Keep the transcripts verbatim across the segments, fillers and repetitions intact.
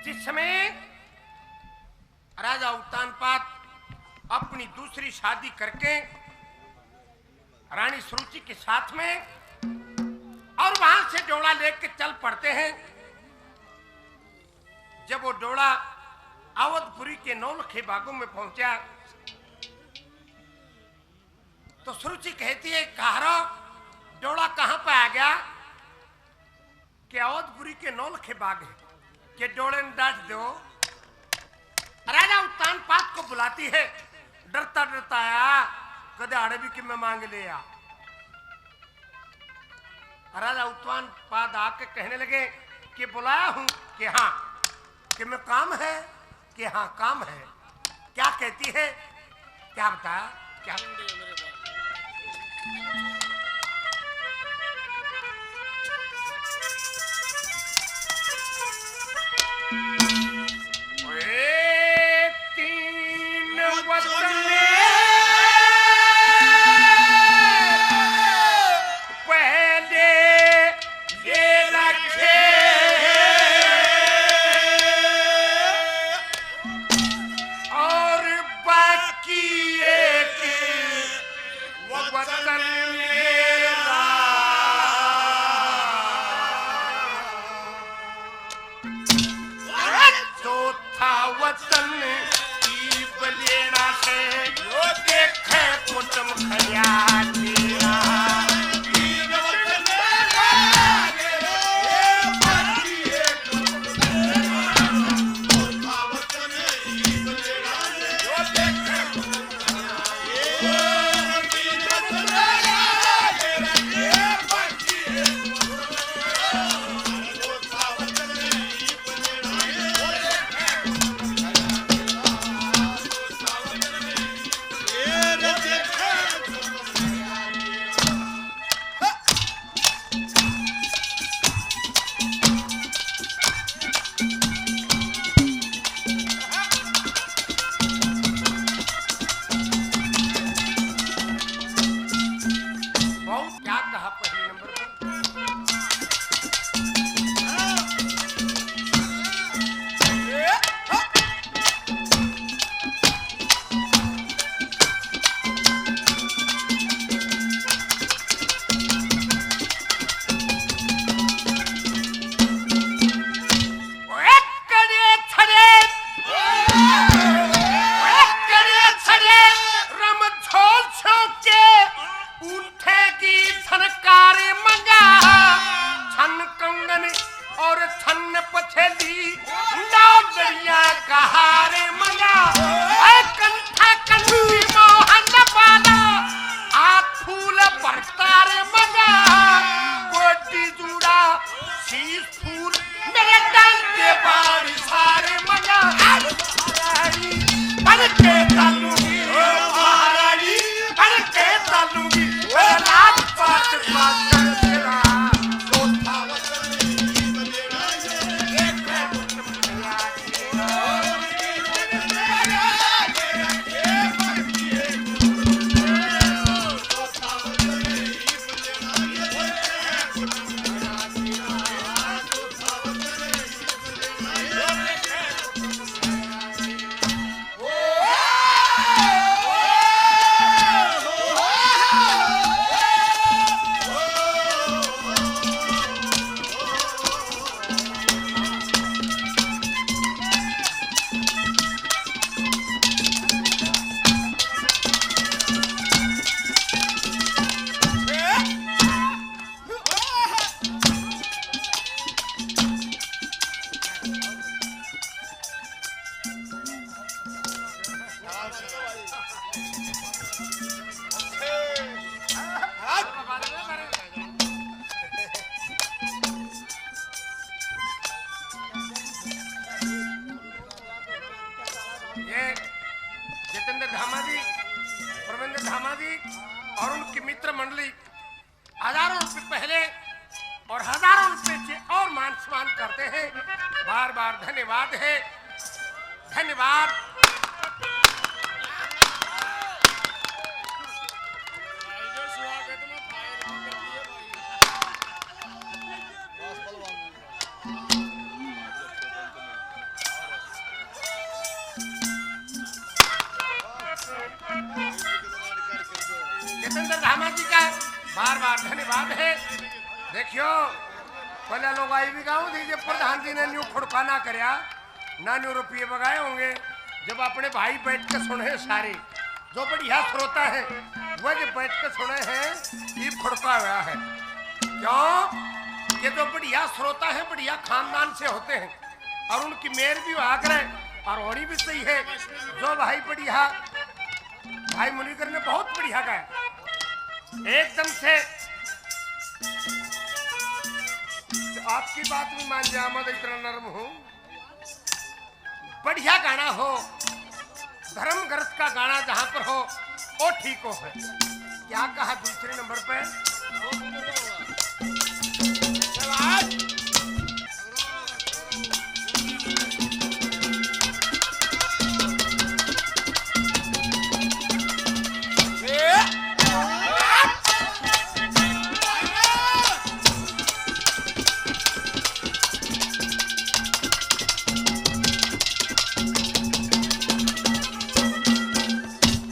जिस समय राजा उत्तानपाद अपनी दूसरी शादी करके रानी सुरुचि के साथ में और वहां से डोला लेके चल पड़ते हैं। जब वो डोला अवधपुरी के नौलखे बागों में पहुंचा तो सुरुचि कहती है, "कहारो, डोला कहां पे आ गया?" के अवधपुरी के नौलखे बाग है, के डोले न डांट दो। राजा उत्तानपाद को बुलाती है, डरता डरता आया, कदे आड़े भी कि मैं मांग ले आ। राजा उत्तानपाद आके कहने लगे कि बुलाया हूं कि हाँ, कि मैं काम है, कि हाँ काम है। क्या कहती है, क्या बताया, क्या? ओए, तीन वचन पहले ये रखे और बाकी एक वतन मेरा। चौथा वतन ईब लेना से, यो देखे कुटुम खया तेरा। बहुत क्या कहा पहले नंबर पर। ओए करे छड़े, ओए करे छड़े, रम झोल छो के उठेगी झनकार मंगा। छन कंगन और छन पछेली, नौ दरिया का हार मंगा। ऐ कंठा कंठी मोहन वाला, आ फूल बरसार मंगा। कोटी जूड़ा शीश फूल मेरे डंके बाड़ी सारे मजा। महारानी बन के चलूंगी, ओ महारानी बन के चलूंगी, ओ राजपाट पाट तेरा। ये जितेंद्र धामा जी, परमेंद्र धामा जी और उनकी मित्र मंडली हजारों रुपए पहले और हजारों रुपए से और मान सम्मान करते हैं। बार बार धन्यवाद है, धन्यवाद। जितेंद्र धामा जी का बार बार धन्यवाद है। देखियो, पहले लोग आई भी गाऊं थी, जब प्रधान जी ने न्यू खुड़का ना करया, ना न्यू रुपये बगाए होंगे। जब अपने भाई बैठ के सुने सारे, जो बढ़िया श्रोता है, वह जो बैठ के सुने हैं, ये खुड़का हुआ है। क्यों? ये जो बढ़िया श्रोता है, बढ़िया खानदान से होते हैं, और उनकी मेहर भी हुआ करे, और होनी भी चाहिए। जो भाई बढ़िया, भाई मुनिकर ने बहुत बढ़िया गाया, एकदम से। आपकी बात भी मान जा, मैं तो इतना नरम हूँ। बढ़िया गाना हो, धर्म ग्रंथ का गाना जहाँ पर हो, वो ठीक हो है। क्या कहा दूसरे नंबर पे?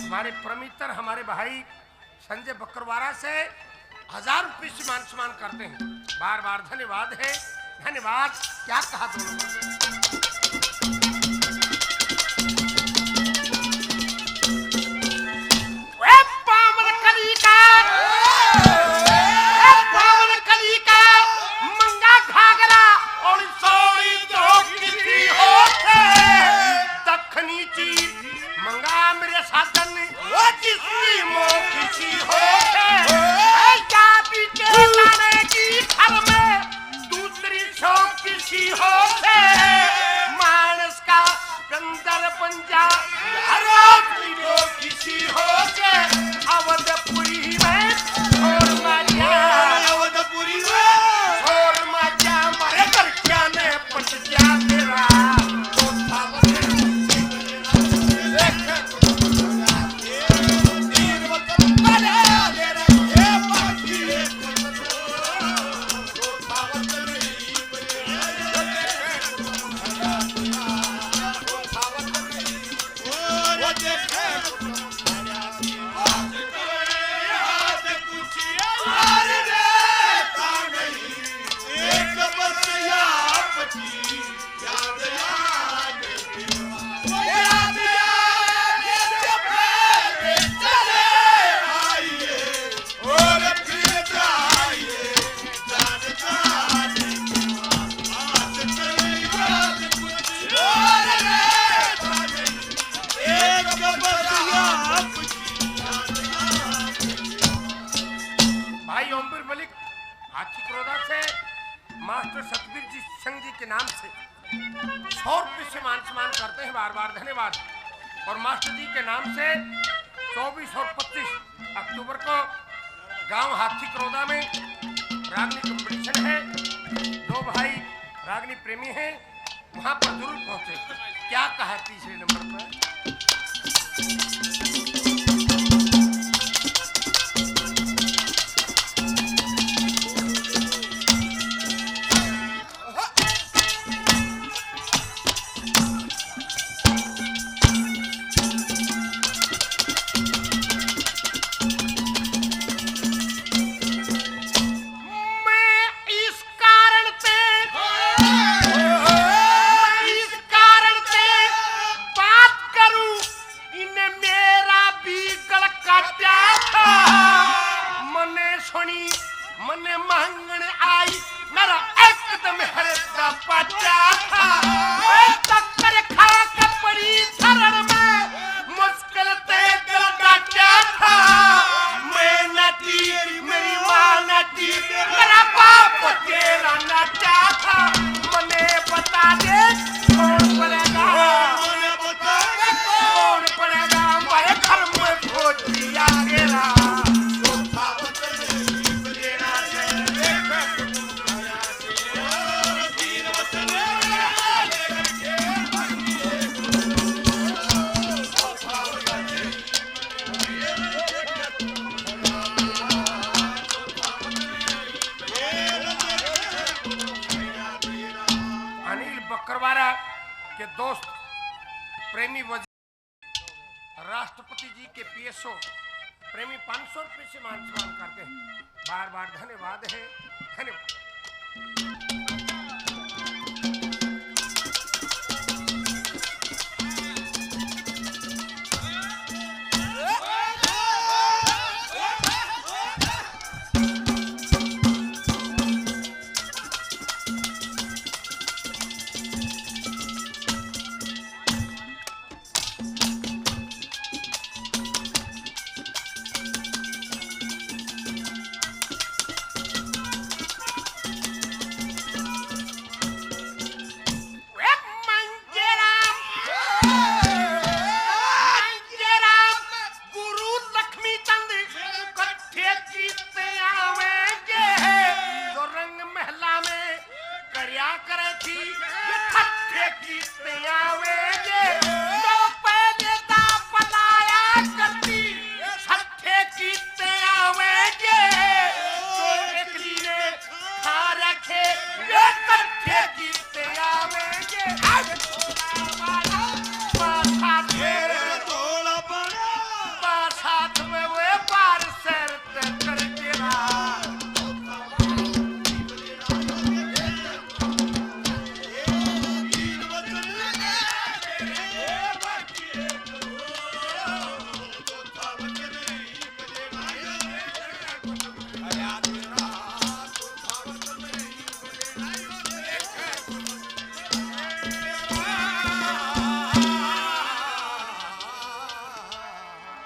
हमारे प्रमित्र, हमारे भाई संजय बकरवारा से हजार रुपये से मान सम्मान करते हैं। बार बार धन्यवाद है, धन्यवाद। क्या कहा दोनों? ए पावन कली का, ए पावन कली का मंगा घाघरा और सोनी तो किसी हो से दखनी चीज मंगा मेरे साजन, वो जिसकी मोह किसी हो से। ए या भी के लाने की घर में दूसरी सो किसी हो से। मानस का गंदर बन जा, हर रात की दो किसी हो से। अवधपुरी में और मारिया, अवधपुरी में और मारिया, मारे घर क्या ने पट गया तेरा। भाई ओमवीर मलिक हाथी करोदा से मास्टर सतबीर जी सिंह जी के नाम से सौ रुपये से मान सम्मान करते हैं, बार बार धन्यवाद। और मास्टर जी के नाम से चौबीस और पच्चीस अक्टूबर को गांव हाथी करोदा में रागनी कंपटीशन है। दो भाई रागनी प्रेमी हैं, वहां पर जरूर पहुंचे। क्या कहा तीसरे नंबर पर? मैं इस कारण ते, मैं इस कारण ते बात करूं, इन्हें मेरा भी गल काटा था। मने सुनी, मने मांगण आई, मेरा एकदम हृदय पाटा था। ओए टक्कर खा के पड़ी शरण में, मुश्किल ते दिल डाटा था। मैं नटी, मेरी माँ नटी, मेरा बाप तेरा नटा था। मने बता दे, कौन पड़ेगा? मने बता दे, कौन पड़ेगा? हमारे घर में भोज दिया गेला। अनिल बकरवारा के दोस्त प्रेमी वजीर, राष्ट्रपति जी के पीएसओ प्रेमी पाँच सौ रुपये से मान सम्मान करते हैं। बार बार धन्यवाद है, धन्यवाद।